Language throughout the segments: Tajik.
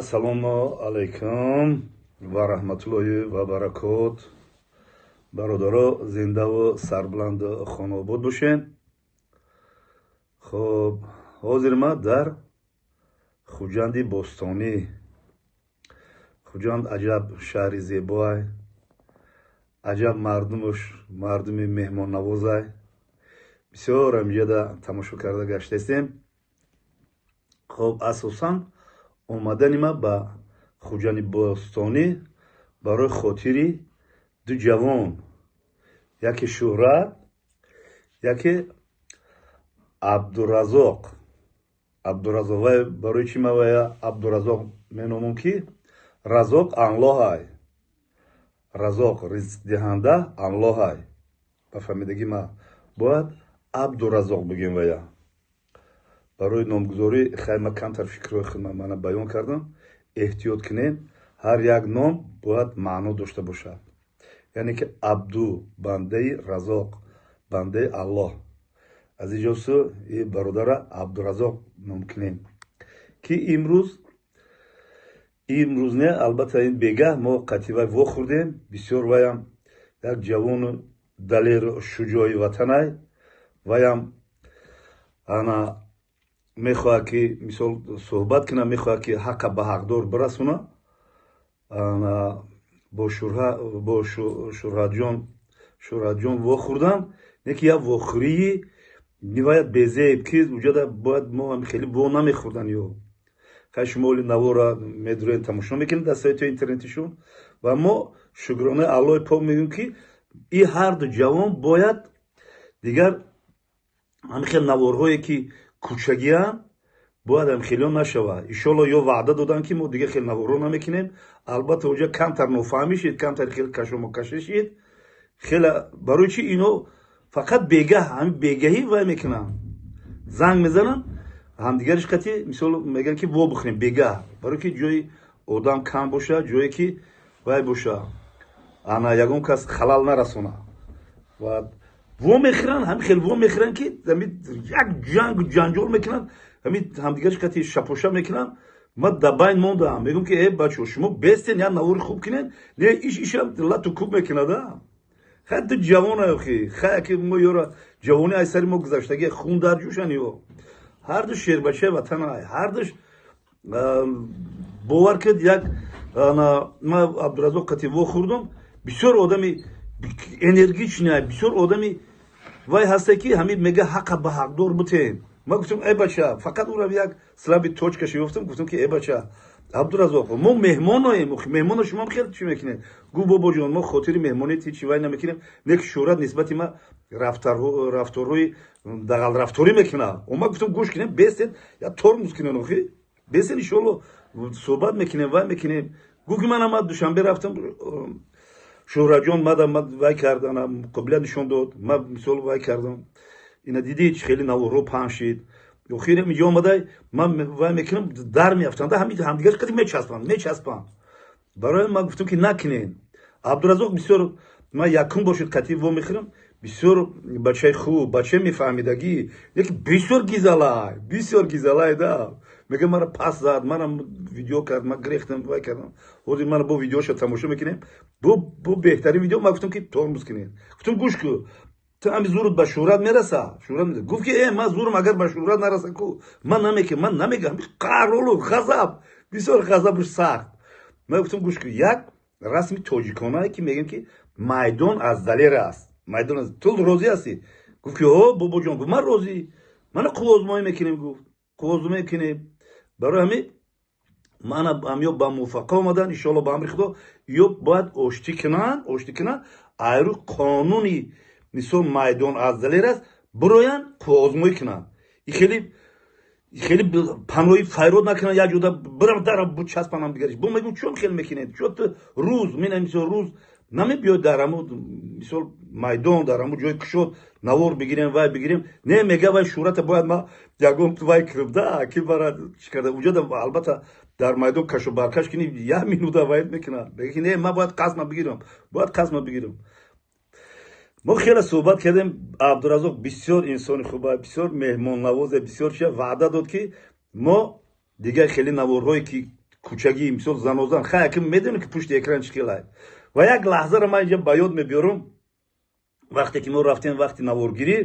Ассалому алайкум ва раҳматуллоҳи ва баракот. Бародаро, зиндаву сарбуланду хонаобод бошед. Хуб, ҳозир ма дар Хуҷанди бостонӣ. Хуҷанд аҷаб шаҳри зебоай, аҷаб мардумуш мардуми меҳмоннавозай. Бисёр ҳамиҷода тамошо карда гаштаистем. Хуб, асосан омадани ма ба Хуҷанди бостонӣ барои хотири ду ҷавон, яке Шӯҳрат, яке Абдуразоқ. Абдуразоқ вай барои чӣ ма вая Абдуразоқ меномам, ки Разоқ Аллоҳай, Разоқ ризқдиҳанда Аллоҳай. Ба фаҳмидагӣ ма бояд Абдуразоқ бигем вая. Барои номгузорӣ хай ма камтар фикрҳои худма мана баён кардам. Эҳтиёт кунед, ҳар як ном бояд маъно дошта бошад. Яъне ки Абду бандаи Разоқ, бандаи Аллоҳ. Аз иҷосу и бародара Абдуразоқ ном кунем, ки имрӯз не, албатта, ин бегаҳ мо қатъи вай вохӯрдем. Бисёр ваям як ҷавону далеру шуҷои ватанай. Ваям ана мехоҳад, ки мисол суҳбат кунад, мехоҳад, ки ҳаққа ба ҳақдор бирасона. Ана бо Шӯҳратҷон вохӯрдам, не ки як вохӯрии ниҳоят безеб, ки уҷода бояд мо хеле во намехӯрдан. Ё хай, шумо оли навора медурен, тамошо мекунед дар сайтҳои интернетишон. Ва мо шукронаи Аллоҳи пок мегӯем, ки и ҳарду ҷавон бояд дигар ҳамин хел наворҳое, ки кӯчагианд, бояд ҳам хелиё нашавад. Иншолло, ё ваъда доданд, ки мо дигар хел наворҳо намекунем. Албатта, уҷа камтар нофаҳмӣ шид, камтар хел кашомакашӣ шид хеле. Барои чи ино фақат бегаҳ, ҳамин бегаҳӣ вай мекунанд, занг мезананд ҳамдигариш қати, мисол, мегӯянд, ки во бихӯрем бегаҳ, барое ки ҷои одам кам боша, ҷое ки вай боша, ана ягон кас халал нарасона. Ва во мехӯранд, ҳамин хел во мехӯранд, ки як ҷангу ҷанҷол мекунанд, ҳамин ҳамдигариш қати шапоша мекунанд. Ма дар байн мондам, мегӯм, ки э бачо, шумо бестен, як навори хуб кунед. Не, иш ишам лату куб мекунада. Хай, ту ҷавона, охи хай, ки мо ёра ҷавонӣ аз сари мо гузаштаги, хун дар ҷӯшан. Ё ҳарду шербачаи ватанай, ҳардуш бовар кунед. Як ма Абдуразоқ қати вохӯрдум, бисёр одами энергичный, бисёр одами вай ҳасте, ки ҳамин мега ҳаққа ба ҳақдор бутен. Ма гуфтам: э бача, фақат ура як слабый точкаша ёфтам. Гуфтам, ки э бача Абдуразоқ, мо меҳмоноем, меҳмоно шумо хел чӣ мекунед? Гуфт: бобоҷон, мо хотири меҳмонӣ ҳичи вай намекунем. Не ки Шӯҳрат нисбати ма рафторҳои дағалрафторӣ мекунад. Ма гуфтам: гӯш кунем, бестен, я тормоз кунем, охи бестен, иншолло, суҳбат мекунем, вай мекунем. Гуфт, ки манам ма Душанбе рафтам, Шӯҳратҷон мада вай кард, ана қобилият нишон дод, ма мисол вай кардам. Ина дидӣ, чи хеле наворҳо паҳн шид. Охир инҷо омадай, ман вай мекунам, дар меафтанд, ҳамдигар қади мечаспанд, мечаспанд. Барои ман гуфтам, ки накунед. Абдуразоқ бисёр, ман якум бошед қатъи во мехӯрам, бисёр бачаи хуб, бачаи мефаҳмидагӣ, яки бисёр гизалай, бисёр гизалай да. Мега, мара пас зад, мара видео кард, ман гирехтам, вай кардам. Ҳозир мана бо видеоша тамошо мекунем, бо беҳтарин видео. Ман гуфтам, ки тормоз кунед. Гуфтам: гӯш ку, ту ҳами зурут ба Шӯҳрат мераса, Шӯҳрат. Гуфт, ки э ман зурам агар ба Шӯҳрат нараса ку, ман намекунам, ман намегам. Қаролу ғазаб, бисёр ғазабуш сахт. Ман гуфтам: гӯш ку, як расми тоҷиконае, ки мегӯем, ки майдон аз Далер аст, майдон аз ту, розӣ ҳастӣ? Гуфт, ки о бобоҷон, гуфт, ман розӣ, мана қуввозмоӣ мекунем. Гуфт, қуввозмоӣ мекунем. Барои ҳамин мана ҳамё ба мувофақа омадан. Иншоалло, ба амри Худо, ё бояд оштӣ кунанд, оштӣ кунанд, айрӯ қонуни, мисол, майдон аз Далер аст, бироянд, қувваозмоӣ кунанд. И хеле хеле панои файрод накунанд, як ҷода бирам дара часпан ҳамдигариш. Бо мегӯм: чон хел мекунед? Чо ту рӯз мена, мисол, рӯз намебиёд дар ҳаму, мисол, майдон, дар ҳаму ҷои кушод навор бигирем, вай бигирем. Не, мега, вай Шӯҳрата бояд ма ягон вай кунам да, ки бара чӣ карда уҷода. Албатта, дар майдон кашу баркаш кини, як минута вайд мекунад. Мега, ки не, ман бояд қасма бигирам, бояд қасма бигирам. Мо хеле суҳбат кардем. Абдуразоқ бисёр инсони хуба, бисёр меҳмоннавозе, бисёр чи ваъда дод, ки мо дигар хеле наворҳое, ки Кӯчагӣ, мисол, занозан хай, ки медонем, ки пушти экран чӣ хелай. Ва як лаҳзаро ман инҷа ба ёд мебиёрам, вақте ки мо рафтем, вақти наворгирӣ,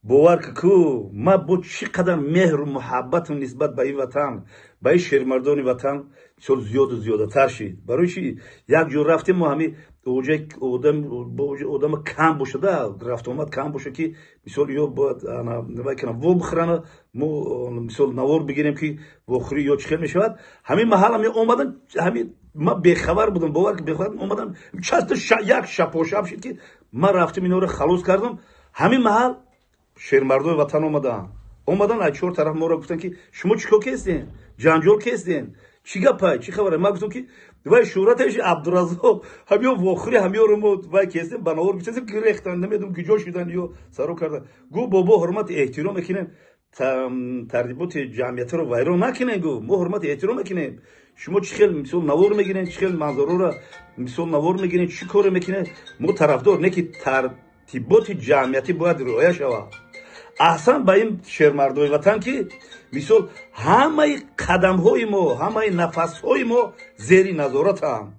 бовар ку, ман бо чӣ қадар меҳру муҳаббатам нисбат ба ин ватан, ба ин шермардони ватан бисёр зиёду зиёдатар шид. Барои чи як ҷо рафтем, мо ҳами одама кам бошада, рафтуомад кам боша, ки мисол ё бояд вай кунам, во бихӯрана, мо мисол навор бигирем, ки вохӯрӣ ё чӣ хел мешавад. Ҳамин маҳал ҳами омадан, ҳами ман бехабар будам, бовар ки бехабар омадам, часто як шапошап шид, ки ман рафтам, инҳоро халос кардам. Ҳамин маҳал шермардои ватан омадан, аз чор тараф моро гуфтанд, ки шумо чӣ кор кестен, ҷанҷол кестен, чӣ гапай, чӣ хабара? Ман гуфтам, ки вай шӯҳраташ Абдураззоқ, ҳамиё вохӯри, ҳамиёро мо вай кестем, ба навор гуфтем, гирехтан, намедонам куҷо шудан ё саро кардан. Гу бобо, ҳурмати эҳтиром мекунем, тартиботи ҷамъиятиро вайрон накунем. Гу мо ҳурмати эҳтиром мекунем. Шумо чӣ хел мисол навор мегирем, чӣ хел манзароро мисол навор мегирем, чӣ коре мекунем, мо тарафдор не, ки тартиботи ҷамъиятӣ бояд риоя шавад. Аҳсан ба ин шермардои ватан, ки мисол ҳамаи қадамҳои мо, ҳамаи нафасҳои мо зери назоратанд,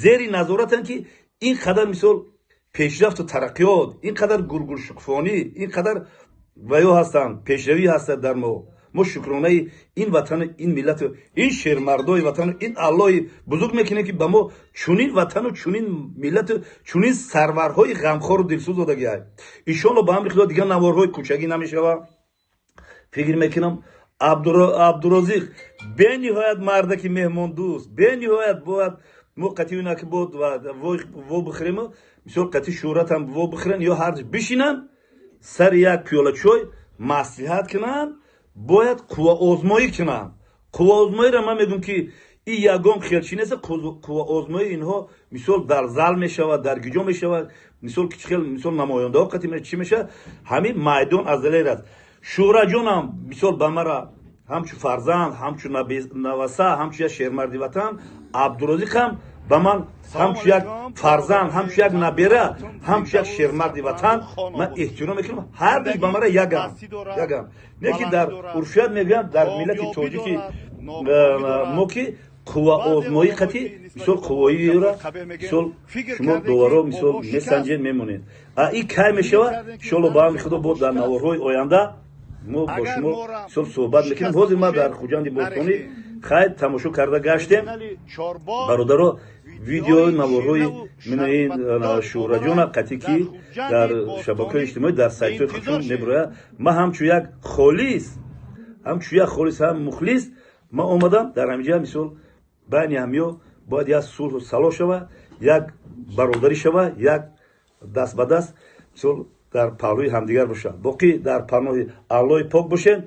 зери назоратанд, ки ин қадар мисол пешрафту тараққиёт, ин қадар гулгулшукуфонӣ, ин қадар ваё ҳастанд, пешравӣ ҳастад дар мо. Мо шукронаи ин ватану ин миллату ин шермардои ватану ин Аллоҳи бузург мекунем, ки ба мо чунин ватану чунин миллату чунин сарварҳои ғамхору дилсӯз додагиай. Иншоалло, ба амри Худо, дигар наворҳои кӯчагӣ намешавад. Фикр мекунам, Абдурозиқ бениҳоят мардаки меҳмондӯст, бениҳоят бояд мо қатъи ки бод во бихӯрему, мисол, қатъи шӯҳратам во бихӯрен ё ҳарч бишинанд, сари як пиёла чой маслиҳат кунанд, бояд қувваозмоӣ кунанд. Қувваозмоиро ман мегӯм, ки и ягон хелчӣ нест. Қувваозмоии инҳо мисол дар зал мешавад, дар гиҷо мешавад, мисол ки хел мисол намояндаҳо қатъи чӣ мешавад, ҳамин майдон аз далер аст. Шӯҳраҷонам мисол ба мара ҳамчун фарзанд, ҳамчун наваса, ҳамчун як шермарди ватан, Абдурозиқам ба ман ҳамчун як фарзанд, ҳамчун як набера, ҳамчун як шермарди ватан ман эҳтиром мекунам. Ҳардуш ба мара ягам, ягам. Не ки дар урфият мегӯям, дар миллати тоҷики мо, ки қувваозмоӣ қатӣ мисол қуввоиро мисол шумо доваро мисол месанҷед, мемонед. А и кай мешавад, иншоалло, ба амри Худо, бо дар наворҳои оянда мо бо шумо мисол суҳбат мекунем. Ҳозир ман дар Хуҷанди бостонӣ хайр тамошо карда гаштем, бародаро, видеои наворҳои минаин Шӯҳраҷона қатӣ, ки дар шабакаҳои иҷтимоӣ, дар сайтҳои худшон мебирояд. Ман ҳамчун як холис, ҳамчун як холис, ҳам мухлис ман омадам дар ҳаминҷа. Мисол, байни ҳамиё бояд як сулҳу салоҳ шава, як бародарӣ шава, як даст ба даст мисол дар паҳлӯи ҳамдигар бошад. Боқӣ дар паноҳи Аллоҳи пок бошед,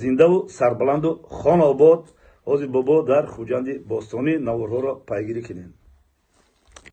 зиндаву сарбаланду хона обод. Ҳозир бобо дар Хуҷанди бостонӣ наворҳоро пайгирӣ кунем.